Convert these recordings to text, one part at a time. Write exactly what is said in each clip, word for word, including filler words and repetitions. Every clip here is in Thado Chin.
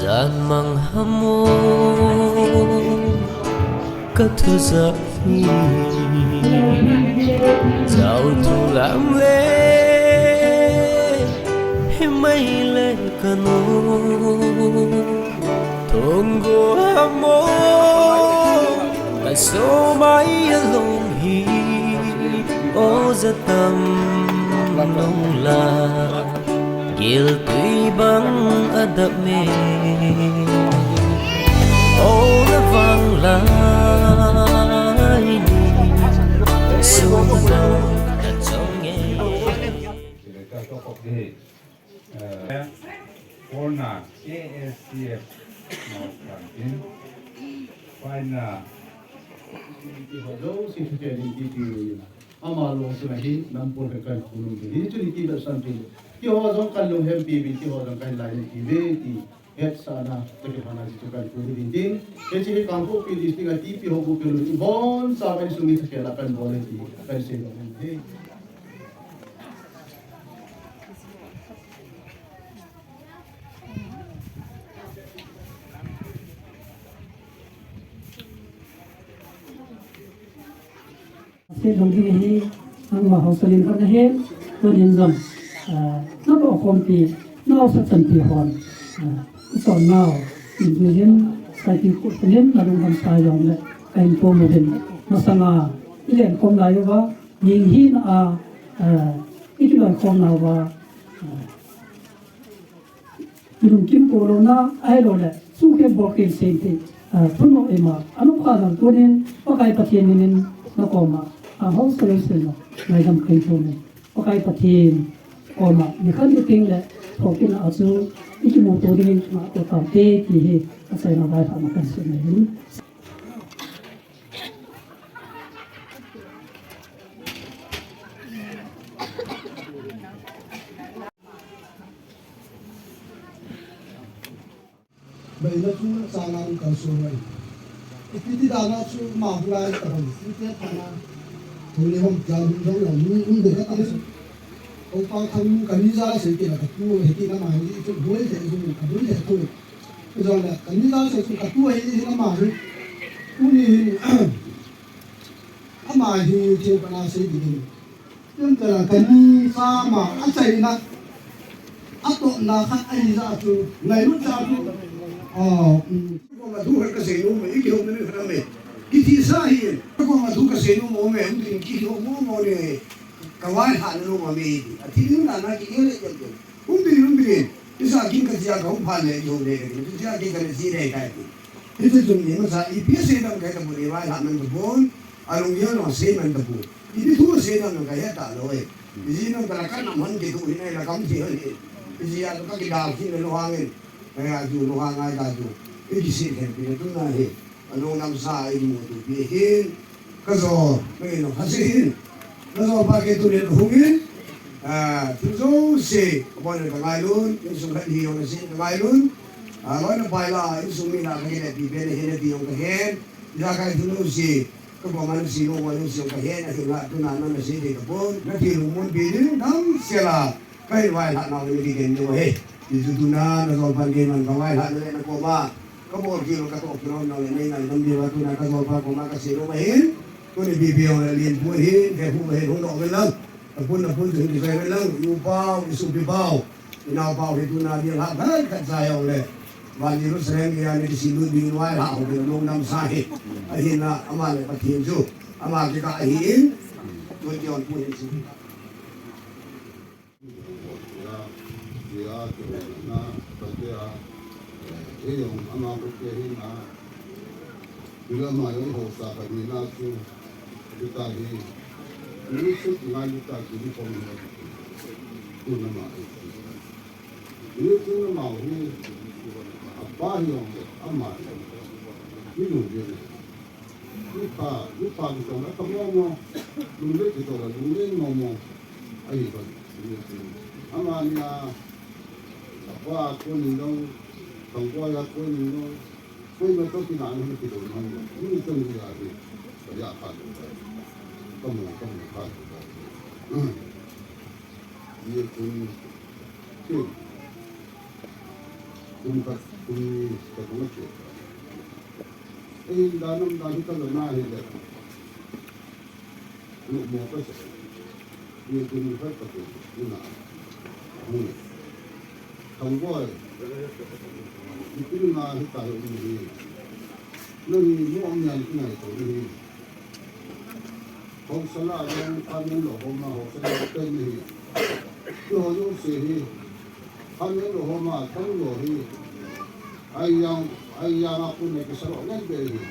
Dan mang hamo ka thu ja hi, jao thu lam le hi mai le ka nu thong go hamo ka so mai along hi o ja tam long la. Giltui bang adap me. O na vang lai ni. Sung na chong e. Corner, A S T F, North Kantin, Paina, Hello, Secretary, Ama lung sunga hi, nampol khat kahin khulum uve. Hichu ni ti bep san ti. Keiho jong kalung hempi uvin, keiho jong kahin lainat uve ti. Hetsahna, toh kipana chu kahin khulum uve. Hiche hi Kangpokpi District a T P ho bu pilu, iboncha kahin sung hi thakhat la kahin bol uve ti, kahin seidoh uve. Ase dong ding ahi, nangma haosa lin khat nahin, tunin jong, ah, natoh khompi, nahaosa chanpi hon, ah, ichon nau, in tuhin, saipi khu tunin, nalung hamsa jongle, kahin pom uvin, masanga, ilen khom lai uva, ning hina a, ah, ikiloi khom nauva, ah, Lungkim kolouna, ahilouleh, sukhen bolkhen sente, ah, thunom ima, anop kha jong tunin, Pakai Pathen minin, nakoma, ah, haosa lou sel lou, ngaidam kahin thum e. Pakai Pathen koma, nikhat ni tengle, thokitna a chu, ikimuto dingin, ngahto taute, ti hi, achaina vailhahna kahin seiyin ahi. Baina chu chana um kan so mai. Ipi ti dan a chu ama hunai ka hon. Ipi ti dan a. Thole hom jan hung dong la ni um de ka ta. Ko pa thang ka ni ja se ke la ka pu he ti na ma ni chu boi se ju ka boi se tu. Jong la ka ni ja se chu ka pu he ni na ma ni. U ni hin. Ama hi thil pana sei ding. Ken kala kani sama achaina. Atopna khat ahi ja chu. Ngailut ja chu. Oh, um. Koma thu khat kasei nom e, ikihou na ni khat me. Kithisa hi. Koma thu kasei nom e, um, kihou mo mo ne. Kavailhah nom e. Athi ni na na kihou le. Um, um, um. Isa kin katia kahung phat le, ihou le. Isa kin kale ji le kai. Hiche chun ni masa, ipi asei dam kahe tapon, ivailhah man tapon, alunggel jong asei man tapon. Ipi thu asei dam jong kahe talou e. Iji nung tala kanam hon kiti hi nai la kam ti hon hi. Iji a tu kakidal khin le lunghang in. Kaya tu lunghang ngai ta tu. Ikisit hen pi na tu na hi. Alung namsa ikimuto pi hin. Kajo, kei jong hasi hin. Kajo pa kei tunin hung in. Ah, thu jouse, abon in kangailun, insung khat hi jong asin kangailun. Ah, loi na pai la, insung mi na kahin pi pen hin ti jong kahen. Ijakai thu jouse, kapo man si lo wa jouse jong kahen, ahin la tuna na na si de kapon. Na ti lu mun bi ding, dam sela. Kahin vailhah nau le kigen diu ahi. Hichu tuna na jolpan gei man kavailhah nau le na koma. Kabol kilo katoh kilo nau le nei ngai dam diu a tuna ka jolpan koma kasei nom ahin. Tuni B B O le Lienpu ahin, he hu he hung doh ven lang. Tapun tapun chu hin kisei ven lang. U pau, isopi pau. Inao pau hi tuna ding ha khat khat sa jong le. Van Jerusalem gei a ni kisi lut ding vailhah ho ding lung nam sa hi. Ahin la ama le Pathen chu. Ama kikah ahin. Tun John pu hin chu. Tia, tia, tia, na, ka tia, eh, eh, jong, ama ko tia hi na, bila ma jong ho sa ka ni na chu, kita hi, ni chu ti ngai kita chu ni pom na, tu na ma, ni chu na ma hi, apa hi jong, ama hi, ni lu ni. Nupa, nupa kitong la kamo mo, lunglei kitong la lunglei mo mo. Ahi ba, amani a, apa ko ni lo, tong ko ya ko ni lo, ko ma to kina ni kitong mo mo. Ni to ni ya ni, ya pa. Kamo, kamo pa. Ni to ni. Kum khat, kum ni, ka kum a chu. Ei, dan um dan hi ka lo na hi le. Lu mo ka se. Ni kum khat ka chu, ni na. Ni. Thang boi. Ni kum na hi ka lo ni. Ni mo ang yan ki ngai to ni. Haosa la jong khamin lo homa haosa la pen hi. Keiho jouse hi. Khamin lo homa thang lo hi. Ahi jong, ahi jong a pun nei kisa lo ngen be hi.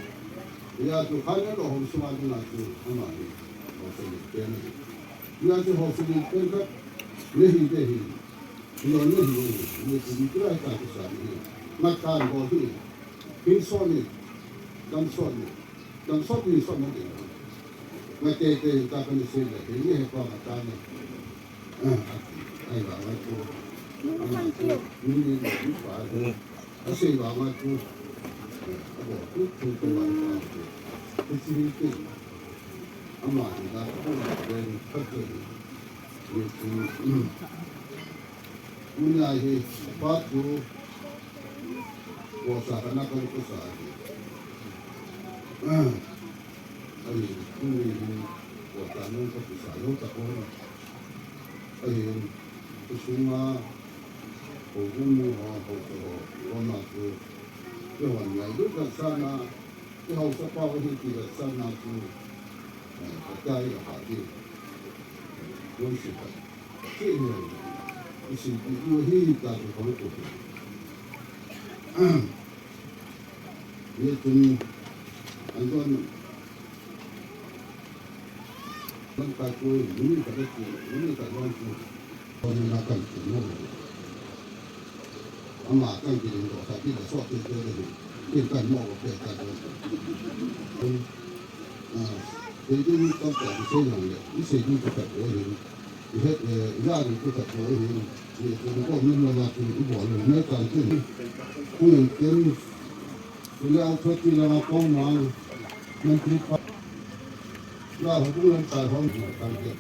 Hijeh chun khamin lo hom sunga dinga chu ama hi. Haosa la pen hi. Hijeh chun haosa la pen khat. Nei hi be hi. Lo nei hi. Nei hi ni kila ta kisa ni hi. Ngat tan ho hi. Hin so ni. Dam so ni. Dam sot ni sot mo ding. Ngai teitei ta kani sei le, kei ni he pa ma ta ni. Ah, ai ba ngai tu. Ama tu, ni ni ni ni pa tu. A sei ba ngai tu. A bo tu tu tu ba pa tu. Tu si ni tu. Ama ni da tu na ben pa tu. Ni tu. Tuni a hi, pa tu, vohsa kana kalu kusa ahi. Ahi, tuni hi, vohsa nung kakusa lou tapon. Ahi, kusunga, houbung mu ho, houto ho, hona tu, kihon ngai lou kasana, Kihausa pau ahi ti vetsahna chu, eh, ka tai a ha di. Koi si ta. Ki ni. I si ti u hi ta ko ko ko. Ye tun an don. An ka ko ni ka ko ni ka don ko. Ko ni na kan ko. Ama kan kiding doh sa, kiding soh teitei le hi. Kin kan mo ko pe ta ko. Ah, kiding ko ta ki sei jong le, i sei ding ko ta ko hi. I het, eh, i la ding ko ta ko hi. Ni ko ko min la la ki i bol le, me kan kin. Ku yen kin. Ku le au thot ki la ma ko ma. Men tri pa. La ho ku len ta ho ma kan kin.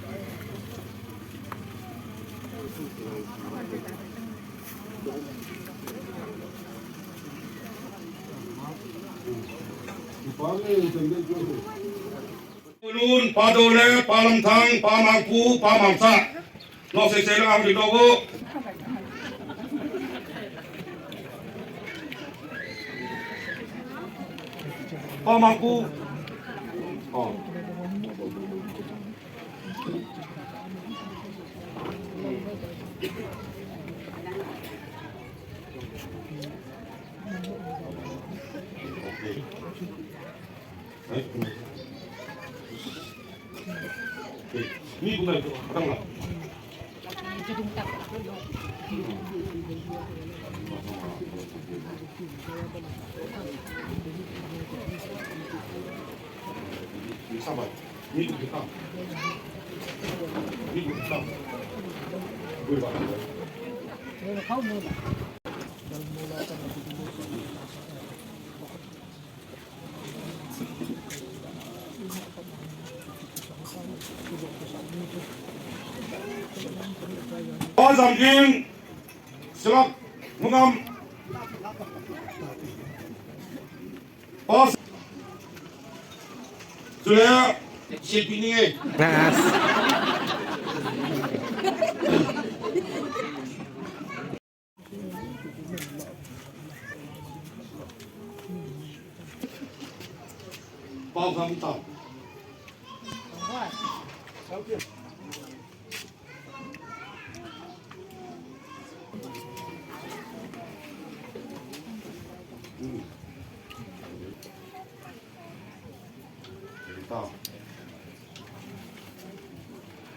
Lun, Pa Dole, Pa Lamthang, Pa Mangpu, Pa Mangcha. Lo sei sei la ang di lo go. Pa Mangpu. Oh. Ozam in, silak, mungam. Pas. Chule, sipi ni nge. Yes. Pau kham tau.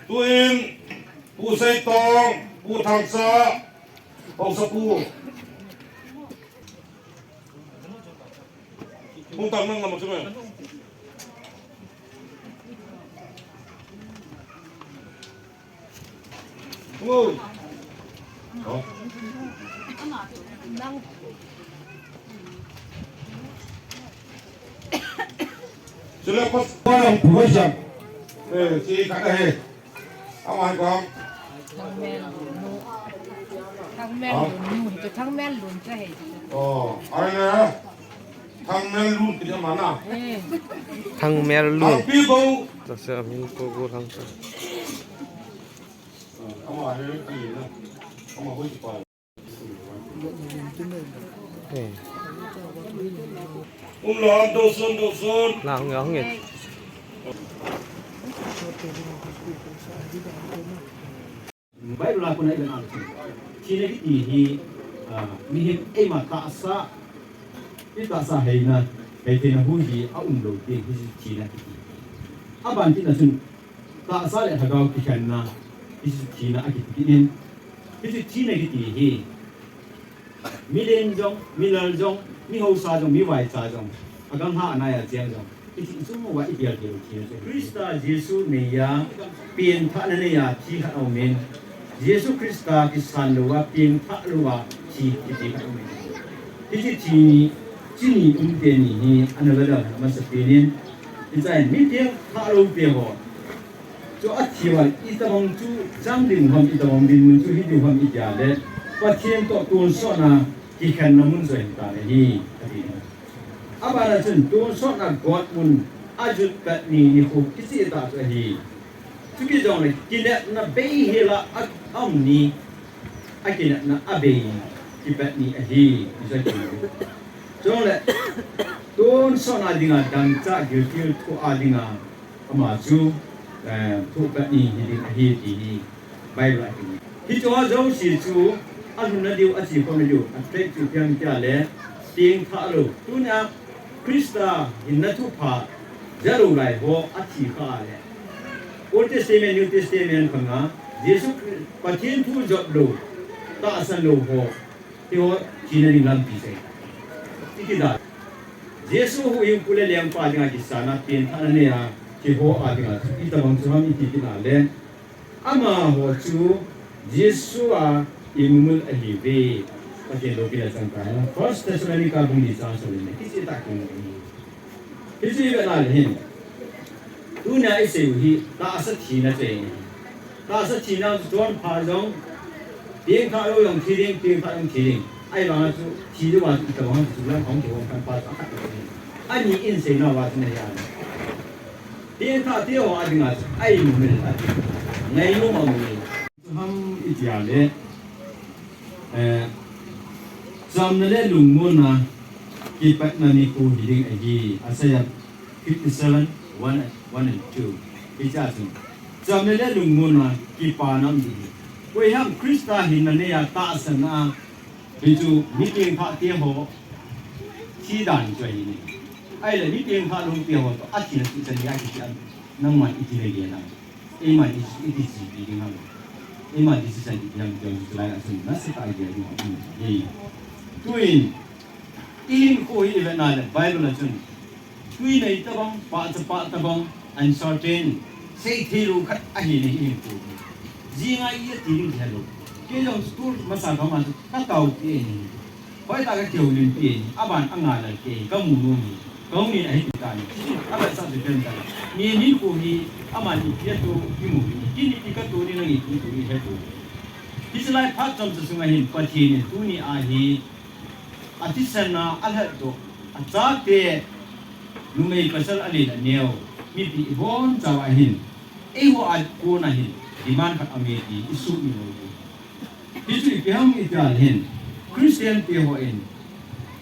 Tuin, Pu Seitong, Pu Thangcha, Haosapu. Hung tang nang lam a chu me. Hung o. Hung o. Chule pas pa lam pu siam. Eh, si ka he. Ama hi ko. Mel lun nu hi chu, Thangmel lun chu hi chu. Oh, ai na. Thangmel lun ti ama na. Eh. Thangmel lun. Thangpi bo. Tase amin ko go lang ta. Ama hi ti na. Ama ho ti pa. Eh. Um lo, do son, do son. La hung ya hung e. Bible a kona ivet a chu, thina kiti hi, ah, mihem eima tahsa, i tahsa heina, hei theina hu hi aum lou ding, hichu thina kiti. Aban tina chun, tahsa le lhagao kikhenna, hichu thina akiti kit in, hichu thina kiti hi, Milen jong, milal jong, mihaosa jong, mivaicha jong, agangha anaiya cheng jong, hiche ichung uva igelgel thina chu. Christa Jesu neiya, pengthahna neiya thi khat aumin, Jesu Christa kisan louva pengthah louva thi kiti khat aumin. Hiche thi ni, chuni um teni hi ana vadal amasapen in, hichea mi pengthah lou teho chu athi uva, itobang chu chang ding ham, itobang dinmun chu hi diu ham itia le, Pathen toh tonsotna kikhenna mun chu ahitan ahi, ati. Abana chun tonsotna gotmun ajut pet ni nikho kicheh tah chu ahi. Chukit jongle kinepna beihela a, aum ni, akinepna abei kipet ni ahi, ijat ni. Chule tonsotna dinga dangchah gilkel thoh a dinga Ama chu, eh, thohkhat ni hiding ahi ti hi Bible a kiti. Hicheho jouse chu alhunna diu, achekhomna diu, atrack chu ipi ham itile, pengthah lou. Tunia Christa hinna thupha ja lou lai ho athi kha le, Old Testament, New Testament khanga Jesu Chri-, Pathen thu jop lou, tahsan lou ho, hiho thina ding lampi sei. Iti da. Jesu huhhingpu le lengpa dinga kisana pengthahna neiya, hiho a dinga chu itobang chu ham iti kit na le, amaho chu Jesu a imumul ahiuve. Pathen loupina chang tahen. First Thessalonica bung li chang som le ni, kicheh tah kimu ahi. Hiche ivet na le hin, tunia isei u hi tahsa thina chu ahi. Tahsa thina chu chonpha jong, pengthah lou jong thi ding, pengthah jong thi ding. Ahivanga chu thi diu va chu itobang ham chu lang hung kihom khan pa chu akhat lou ahi. Ani in seina uva chu nahi a, pengthah teho a dinga chu aimumil ahi. Ngainom aum e. Ham itia le, eh, chamna le lungmonna kipatna nikho hiding ahi, Isaiah fifty-seven, one, one and two. Hichea chun, chamna le lungmonna kipana um ding ahi. Koiham Christa hinna neiya tahsanna a, hichu mi pengthah teho thi dan chu ahi ne. Ahile mi pengthah lou teho toh athina chu chan neiya kiti a, nangman iti nagel a. Eima iti, iti chepi ding ham. Eima decision ipi ham ti chu tulai a chun nasatah a igel ding ham. Hei. Tuin, ihinkho hi ivet na le Bible a chun, tui nei tobang, pahcha pah tobang, uncertain, seithei lou khat ahi ne ihinkho hi. Jinga iti ding helou. Kei jong school masa kama chu katao pi e ni. Hoitah a kakihoulimpi e ni, aban a ngalal kei, kamu nom e, kahung in ahi ti tani. Avetsah chu ipi ham itile, mi hinkho hi, amani ipi atoh kimu hi, kei in ipi katoh ding, nang ipi atoh ding hetou. Hiche lai phat chomcha sunga hin, Pathen in tuni a hi, athisan a alhep toh, achate, numei pasal alen aneo, mipi ibonchauva hin, eiho a kona hin, demand khat aume ti, isuhmil u hi. Hichu ipi ham itile hin, Christian te hon,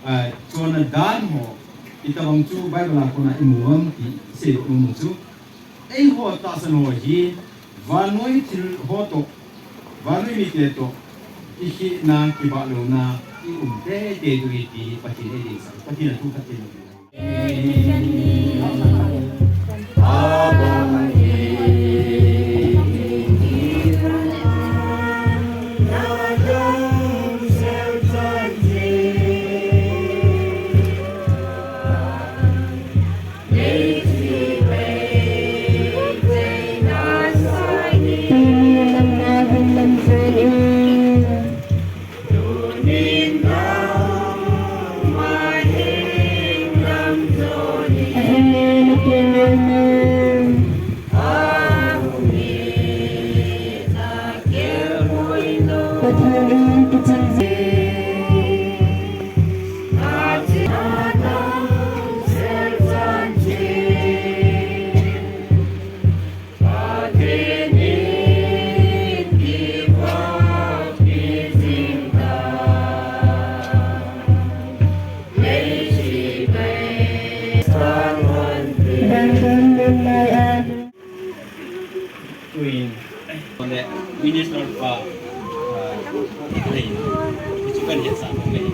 ah, chonna dan ho, itobang chu Bible a kona imu ham ti seidoh nom u chu. Eiho tahsan ho hi, vannoi thil ho toh, vannoi mite toh, ikhehna, kibahlouna, ium teitei diu ahi ti hi Pathen in eidei sa, Pathen a thu khat in. Minister pa, ah, lei, chu kan hetsah lei.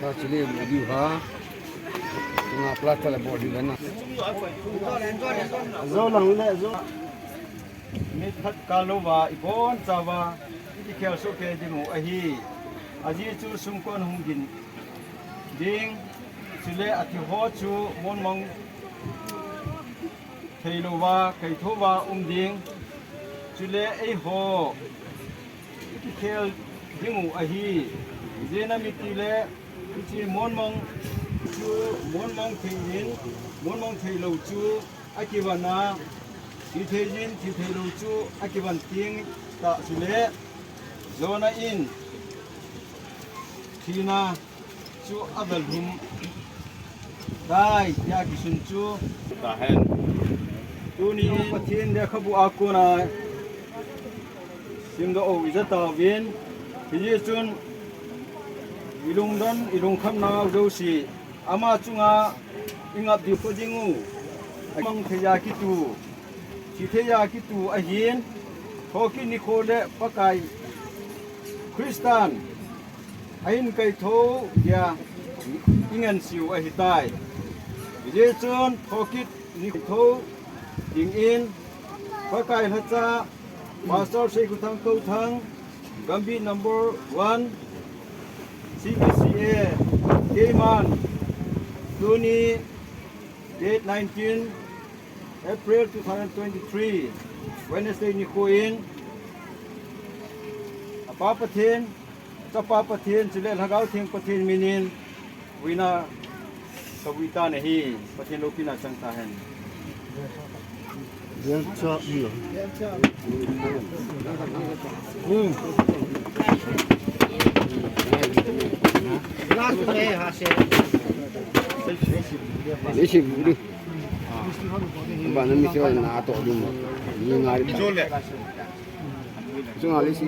Ka chule mu diu ha. Nga plaster le bol diu na. Zo lang le zo. Mit khat kal louva ibon chauva ikikhel soh kei diu ahi. Ajeh chu sumkon hung gin ding. Chule athi ho chu monmong thei louva, kaithouva um ding. Chule eiho ikikhel diu ahi. Ijeh inem itile, hiche monmong chu, monmong thei in, monmong thei lou chu akivan a, thi thei in, thi thei lou chu akivan ding tah chule, Jonah in thina chu avel lhum tai, tia kisun chu tahen. Tuni in Pathen lekhabu a kona simdoh u ija tauvin, hijeh chun ilungdon, ilungkham nau jouse ama chunga ingap diu kho diu, amang thei a kitu, thi thei a kitu ahin, thokit nikho le Pakai Christan ahin kaithou dia inganseu ahitai. Hijeh chun thokit ni kaithou dingin Pakai lhacha Pastor Seikhuthang Touthang, Gambih number one, C B C A, keiman, tuni date nineteen April two thousand twenty-three, Wednesday nikho in, Apa Pathen, Chapa Pathen, chule Lhagao Theng Pathen minin, vuina kavui tan ahi, Pathen loupina chang tahen. Last me ha se. Lesi bulu. Ba na mi se na to dum. Ni ngari. Chunga lesi.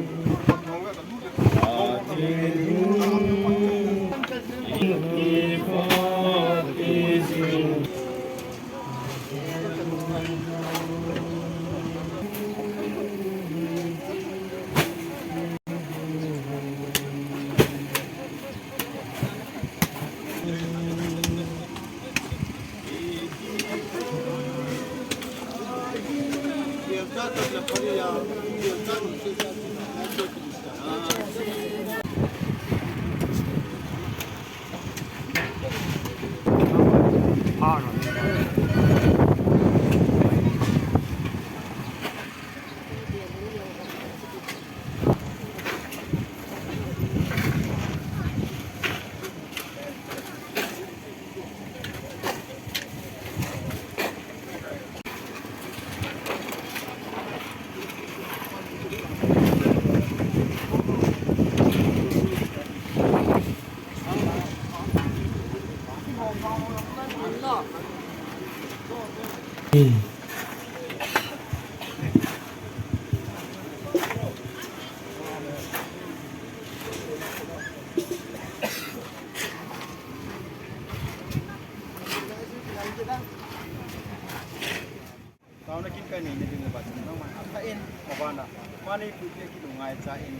Taona kin kanei nading le ba chun nangman athah in, mabana, manei puipi a kilungai cha in,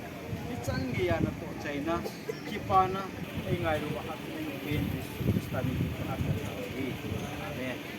hichan geiya natoh chaina, kipana, eingailu a hat in pen Jesu Christa min in kana kasa hi. Amen.